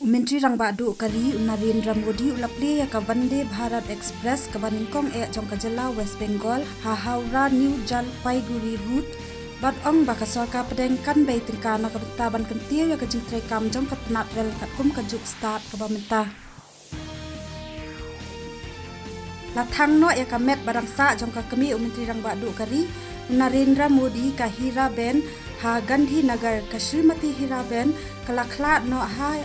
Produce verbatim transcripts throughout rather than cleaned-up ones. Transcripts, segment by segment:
U Myntri Rangbah Duh ka ri, u Narendra Modi, u la plie ïa ka Vande Bharat Express kaba nyngkong eh jong ka jylla West Bengal ha Howrah New Jalpaiguri route, bad ong ba ka sorkar pdeng kan bei tyngka na ka bynta ban kyntiew ïa ka jingtreikam jong ka tnat rel katkum ka juk start kaba mynta. La thang noh ïa ka met ba dang sah jong ka kmie u Myntri Rangbah Duh ka ri, u Narendra Modi, ka Hiraben ha Gandhinagar. Ka Srimati Hiraben ka la khlad noh ha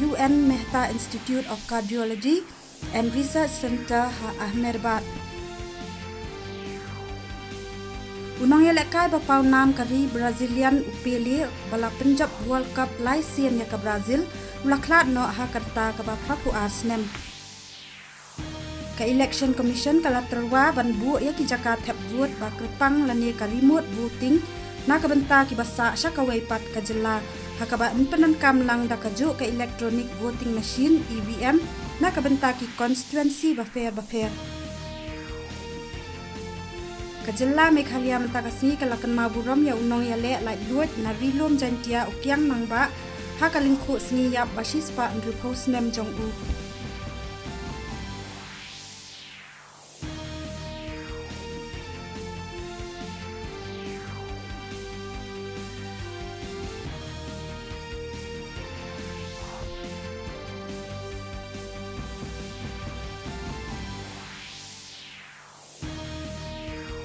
U N Mehta Institute of Cardiology and Research Centre ha Ahmedabad. U nongïalehkai ba pawnam ka ri Brazilian, u Pele, ba la pynjop World Cup lai sien ïa ka Brazil, u la khlad noh ha ka rta kaba phra phew ar snem. Ka Election Commission ka la tyrwa ban buh ïa ki jaka thep vote ba kyrpang lane ka remote voting na ka bynta kiba sah sha kawei pat ka jylla, ha kaba yn pyndonkam lang da kajuh ka electronic voting machine, E V M, na ka bynta ki constituency bapher bapher. Ka jylla Meghalaya mynta ka sngi ka la kynmaw burom ïa u nongïaleh laitluid na Ri Lum Jaiñtia, u Kiang Nangbah, ha ka lyngkhuh sngi ïap ba shispah hynriewphew snem jong u.